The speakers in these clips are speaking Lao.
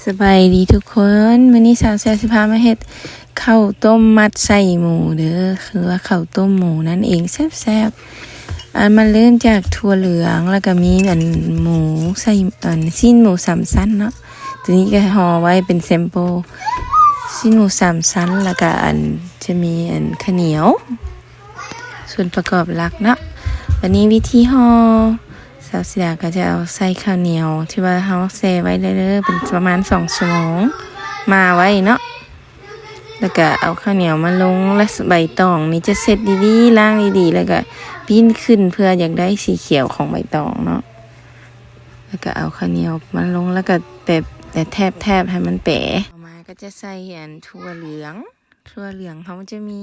ສະບາຍດີທຸກຄົນ, ມື້ນີ້ສາວແຊຊິພາມາເຮັດເຂົ້າຕົ້ມມັດໃສ່ໝູເດີ ຫຼືວ່າເຂົ້າຕົ້ມໝູນັ້ນເອງ ແຊບໆ. ອັນ ມັນເລີ່ມຈາກຖົ່ວເຫຼືອງ ແລ້ວກະມີອັນໝູໃສ່ ອັນ ຊີ້ນໝູສາມຊັ້ນເນາະ. ໂຕນີ້ກະຫໍ່ໄວ້ເປັນແຊມໂປ ຊີ້ນໝູສາມຊັ້ນ ແລ້ວກະອັນ ຈະມີອັນ ເຂົ້າໜຽວ ສ່ວນປະກອບຫຼັກເນາະ. ບາດນີ້ວິທີຫໍ່ ສາວສີດາກະຈະເອົາໃສ່ເຂົ້າໜຽວທີ່ວ່າເຮົາແຊ່ໄວ້ເດີ ເປັນປະມານສອງຊົ່ວໂມງ ໝ່າໄວ້ເນາະ. ແລ້ວກະເອົາເຂົ້າໜຽວມາລົງ ແລະ ໃບຕອງນີ້ຈະເຊັດດີໆ ລ້າງດີໆ ແລ້ວກະປີ້ນຂຶ້ນ ເພື່ອຢາກໄດ້ສີຂຽວຂອງໃບຕອງເນາະ. ແລ້ວກະເອົາເຂົ້າໜຽວມາລົງ ແລ້ວກະແປະ ແປະແຖບໆ ໃຫ້ມັນແປ. ຕໍ່ມາກະຈະໃສ່ອັນຖົ່ວເຫຼືອງ ຖົ່ວເຫຼືອງເຮົາຈະມີ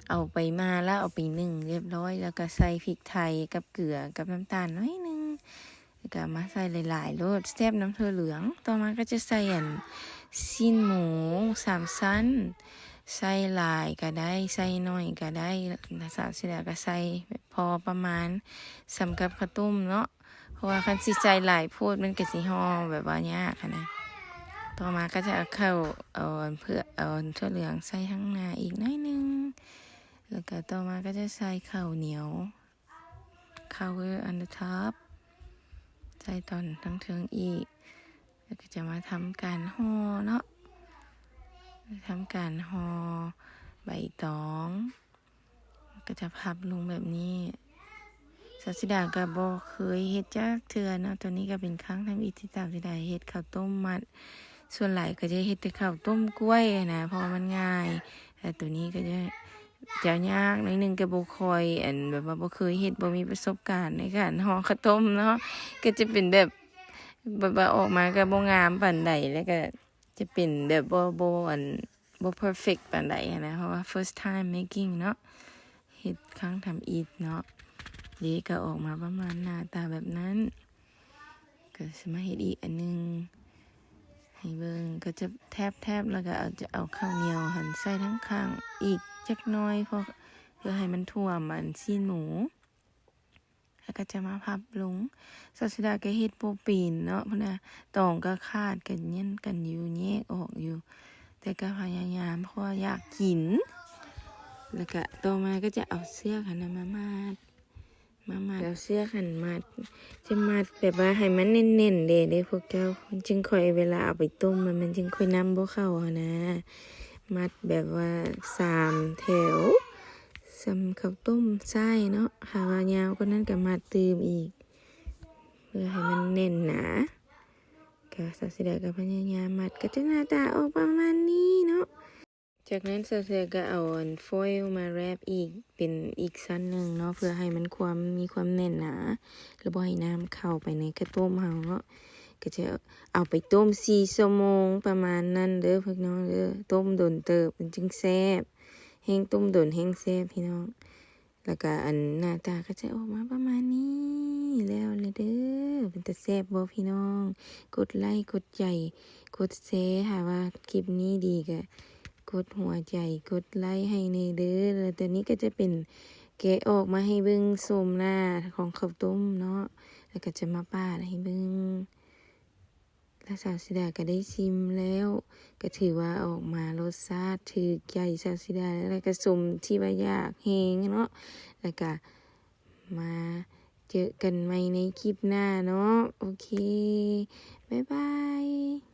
ເອົາໄປໝ່າ ແລ້ວເອົາໄປໜຶ້ງຮຽບຮ້ອຍ ແລ້ວກະໃສ່ພິກໄທກັບເກືອກັບນ້ຳຕານໜ້ອຍໜຶ່ງ ແລ້ວກະມາໃສ່ຫຼາຍໆໂລດ ແຊບນຳຖົ່ວເຫຼືອງ. ຕໍ່ມາກະຈະໃສ່ອັນ ຊີ້ນໝູສາມຊັ້ນ ໃສ່ຫຼາຍກະໄດ້ ໃສ່ໜ້ອຍກະໄດ້ ສາວສີດາກະໃສ່ພໍປະມານ ສ່ຳກັບເຂົ້າຕົ້ມເນາະ. ເພາະວ່າຄັນຊິໃສ່ຫຼາຍໂພດ ມັນກະຊິຫໍ່ແບບວ່າຍາກຫັ້ນນະ. ຕໍ່ມາກະຈະເອົາເຂົ້າ ເອົາອັນເຜືອກ ເອົາອັນຖົ່ວເຫຼືອງໃສ່ທາງໜ້າອີກໜ້ອຍໜຶ່ງ ແລ້ວກະຕໍ່ມາກະຈະໃສ່ເຂົ້າໜຽວ cover on the top ໃສ່ຕອນທາງເທິງອີກ ແລ້ວກະຈະມາທຳການຫໍ່ເນາະ ທຳການຫໍ່ໃບຕອງ ກະຈະພັບລົງແບບນີ້. ສາວສີດາກະບໍ່ເຄີຍເຮັດຈັກເທື່ອເນາະ ໂຕນີ້ກະເປັນຄັ້ງທຳອິດທີ່ສາວສີດາເຮັດເຂົ້າຕົ້ມມັດ. ສ່ວນຫຼາຍກະຈະເຮັດແຕ່ເຂົ້າຕົ້ມກ້ວຍຫັ້ນນະ ເພາະວ່າມັນງ່າຍ ແຕ່ໂຕນີ້ກະຈະ ຈະຍາກໜ້ອຍໜຶ່ງ ກະບໍ່ຄ່ອຍ ອັນ ແບບວ່າບໍ່ເຄີຍເຮັດ ບໍ່ມີປະສົບການໃນການຫໍ່ເຂົ້າຕົ້ມເນາະ ກະຈະເປັນແບບ ແບບວ່າອອກມາກະບໍ່ງາມປານໃດ ແລ້ວກະ ຈະເປັນແບບບໍ່ ບໍ່ ອັນ ບໍ່ perfect ປານໃດຫັ້ນນະ ເພາະວ່າ first time making ເນາະ ເຮັດຄັ້ງທຳອິດເນາະ. ເດ ກະອອກມາປະມານໜ້າຕາແບບນັ້ນ. ກະຊິມາເຮັດອີກອັນໜຶ່ງໃຫ້ເບິ່ງ ກະຈະແຖບໆ ແລ້ວກະເອົາ ຈະເອົາເຂົ້າໜຽວຫັ້ນໃສ່ທາງຂ້າງອີກຈັກໜ້ອຍ ເພື່ອ ເພື່ອໃຫ້ມັນຖ້ວມອັນຊີ້ນໝູ. ແລ້ວກະຈະມາພັບລົງ. ສາວສີດາກະເຮັດບໍ່ເປັນເນາະ ພຸ້ນນະ ຕອງກະຂາດ ກະຫຍັນກັນຢູ່ ແຍກອອກຢູ່ ແຕ່ກະພະຍາຍາມ ເພາະວ່າຢາກກິນ. ແລ້ວກະຕໍ່ມາກະຈະເອົາເຊືອກຫັ້ນນະມາມັດ ມາມັດ ເອົາເຊືອກຫັ້ນມັດ ຈະມັດແບບວ່າໃຫ້ມັນແໜ້ນໆ ເດ ເດພວກເຈົ້າ ມັນຈຶ່ງຄ່ອຍ ເວລາເອົາໄປຕົ້ມ ມັນ ມັນຈຶ່ງຄ່ອຍນຳບໍ່ເຂົ້າຫັ້ນນະ. ມັດແບບວ່າສາມແຖວ ສ່ຳເຂົ້າຕົ້ມຊາຍເນາະ ຖ້າວ່າຍາວກວ່ານັ້ນກະມັດຕື່ມອີກ ເພື່ອໃຫ້ມັນແໜ້ນໜາ. ກະສາວສີດາກະພະຍາຍາມມັດ ກະຈະໜ້າຕາອອກປະມານນີ້ເນາະ. ຈາກນັ້ນສາວສີດາກະເອົາອັນ foil ມາແຣັບອີກ ເປັນອີກຊັ້ນໜຶ່ງເນາະ ເພື່ອໃຫ້ມັນຄວາມ ມີຄວາມແໜ້ນໜາ ແລະ ບໍ່ໃຫ້ນ້ຳເຂົ້າໄປໃນເຂົ້າຕົ້ມເຮົາເນາະ. ກະຈະເອົາໄປຕົ້ມສີ່ຊົ່ວໂມງປະມານນັ້ນເດີພວກນ້ອງເດີ ຕົ້ມດົນເຕີບມັນຈຶ່ງແຊບ ແຮ່ງຕົ້ມດົນແຮ່ງແຊບພີ່ນ້ອງ. ແລ້ວກະອັນໜ້າຕາກະຈະອອກມາປະມານນີ້ ແລ້ວແຫຼະເດີ. ເປັນຕາແຊບບໍ່ພີ່ນ້ອງ? ກົດໄລ້ ກົດໃຈ ກົດແຊ ຖ້າວ່າຄລິບນີ້ດີກະກົດຫົວໃຈ ກົດໄລ້ໃຫ້ແດ່ເດີ. ແລ້ວໂຕນີ້ກະຈະເປັນ ແກະອອກມາໃຫ້ເບິ່ງ ໂສມໜ້າຂອງເຂົ້າຕົ້ມເນາະ ແລ້ວກະຈະມາປາດໃຫ້ເບິ່ງ. ແລະ ສາວສີດາກະໄດ້ຊິມແລ້ວ ກະຖືວ່າອອກມາລົດຊາດຖືກໃຈສາວສີດາ ແລະ ກະສົມທີ່ວ່າຢາກແຮງເນາະ. ແລ້ວກະມາເຈີກັນໃໝ່ໃນຄລິບໜ້າເນາະ. ໂອເຄ ບາຍບາຍ.